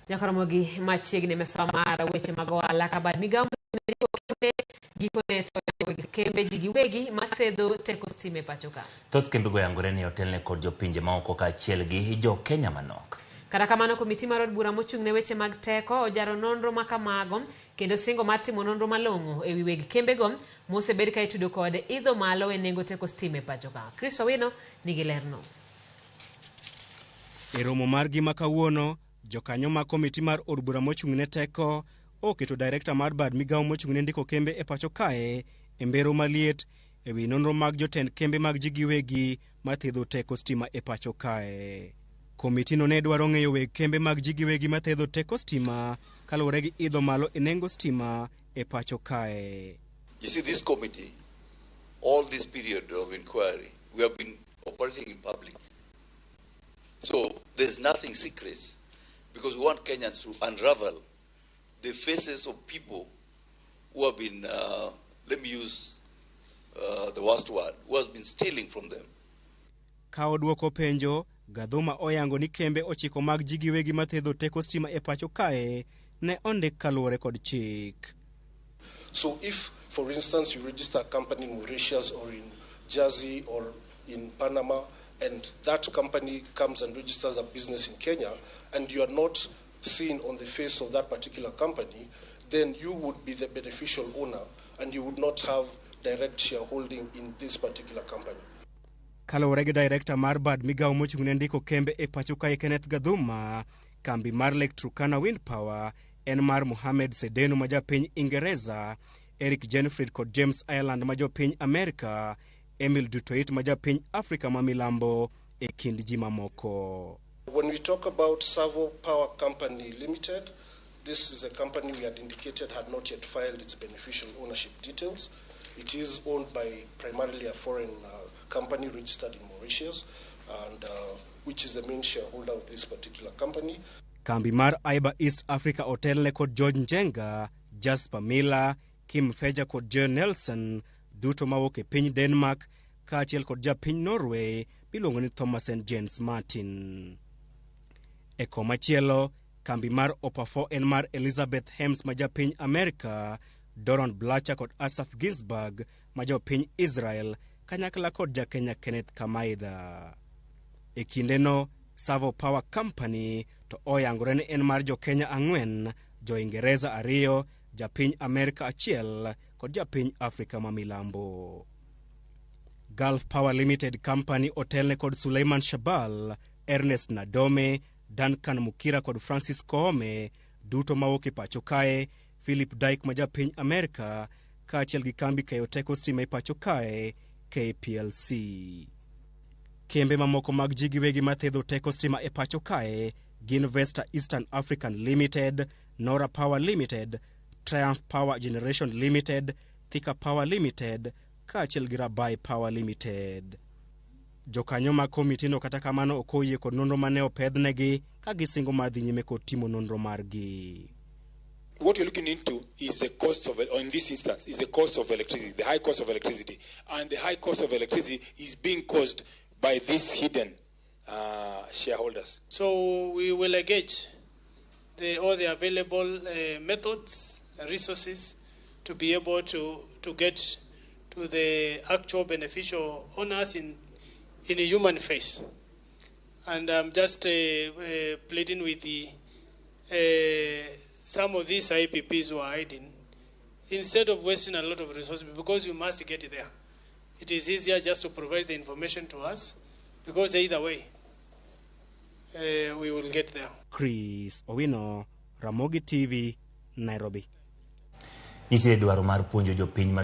Nyaka romogi machiegni mesoa mar weche mag ohala ka bad migawo kembe gikone to weg kembe ji giwegi mathedho teko stima e pacho ka. Thoth kembego oyangore ni otelne kod jopinje maoko kaachiel gi jo Kenya manok. Kata kamano komiti mar od bura mochung' ne weche mag teko ojaro nonro ma kamago kendo singo mar timo nonro malong'o e wi weg kembego mosebed ka itudo kod idho malo e nengo teko stima e pacho ka. Chris Owino nigi lerno. E romo margi ma kawuono, jokanyo mag komiti mar od bura mochung' ne teko oketo direkta mar bad migawo mochung' ne ndiko kembe e pacho kae e mbero maliet e wi nonro mag jotend kembe mag ji giwegi mathedho teko stima e pacho kae. Komitino ne dwaro ng'eyo weg kembe mag ji giwegi mathedho teko stima kaluwore gi idho malo e nengo stima e pacho kae. You see, this committee, all this period of inquiry, we have been operating in public. So there's nothing secret because we want Kenyans to unravel the faces of people who have been, let me use the worst word, who has been stealing from them. Ka odwoko penjo, Gathuma oyango ni kembe 9 mag ji giwegi mathedho teko stima e pacho kae ne ondik kaluwore kod chik. So if, for instance, you register a company in Mauritius or in Jersey or in Panama, and that company comes and registers a business in Kenya, and you are not seen on the face of that particular company, then you would be the beneficial owner and you would not have direct shareholding in this particular company. Kaluwore gi director mar bad migawo mochung' ne ndiko kembe e pacho kae Kenneth Gathuma, kambi mar Lake Turkana Wind Power en mar Mohamed Sedeno ma japiny Ingereza, Eric Jenfrid kod James Ireland ma jopiny Amerika, Emil Dutoit ma japiny Afrika ma milambo e kind ji mamoko. When we talk about Savo Power Company Limited, this is a company we had indicated had not yet filed its beneficial ownership details. It is owned by primarily a foreign company registered in Mauritius, and which is the main shareholder of this particular company. Kambi mar Iber East Africa otelne kod George Njenga, Jasper Miller, Kim Feja kod Joe Nelson, duto mawuok e piny Denmark, kaachiel kod japiny Norway miluongo ni Thomas and Jens Martin. E komachielo, kambi mar Opafo en mar Elizabeth Hems ma japiny Amerika, Doron Blacher kod Asaf Ginsberg ma jopiny Israel, kanyakla kod ja-Kenya Kenneth Kamaitha. E kindeno, Savo Power Company to oyangore ni en mar jo-Kenya 4, jo-Ingereza 2, japiny Amerika 1 kod japiny Afrika ma milambo. Gulf Power Limited Company otelne kod Suleiman Shabal, Ernest Nadome, Duncan Mukira kod Francis Koome, duto mawuok e pacho kae, Philip Dyke ma japiny Amerika, kaachiel gi kambi keyo teko stima e pacho kae, KPLC. Kembe mamoko mag ji giwegi mathedho teko stima e pacho kae gin Vesta Eastern African Limited, Nora Power Limited, Triumph Power Generation Limited, Thika Power Limited, kaachiel gi Rabai Power Limited. Jokanyo mag komitino kata kamano ok oyie kod nonro mane opedhnegi ka gisingo mar dhi nyime kod timo nonro margi. What we're looking into is the cost of, or in this instance, is the cost of electricity, the high cost of electricity. And the high cost of electricity is being caused by these hidden shareholders. So we will engage all the available methods and resources to be able to get to the actual beneficial owners in a human face. And I'm just pleading with the some of these IPPs who are hiding, instead of wasting a lot of resources, because you must get there, it is easier just to provide the information to us, because either way, we will get there. Chris Owino, Ramogi TV, Nairobi. Nitie dwaro mar puonjo jopiny ma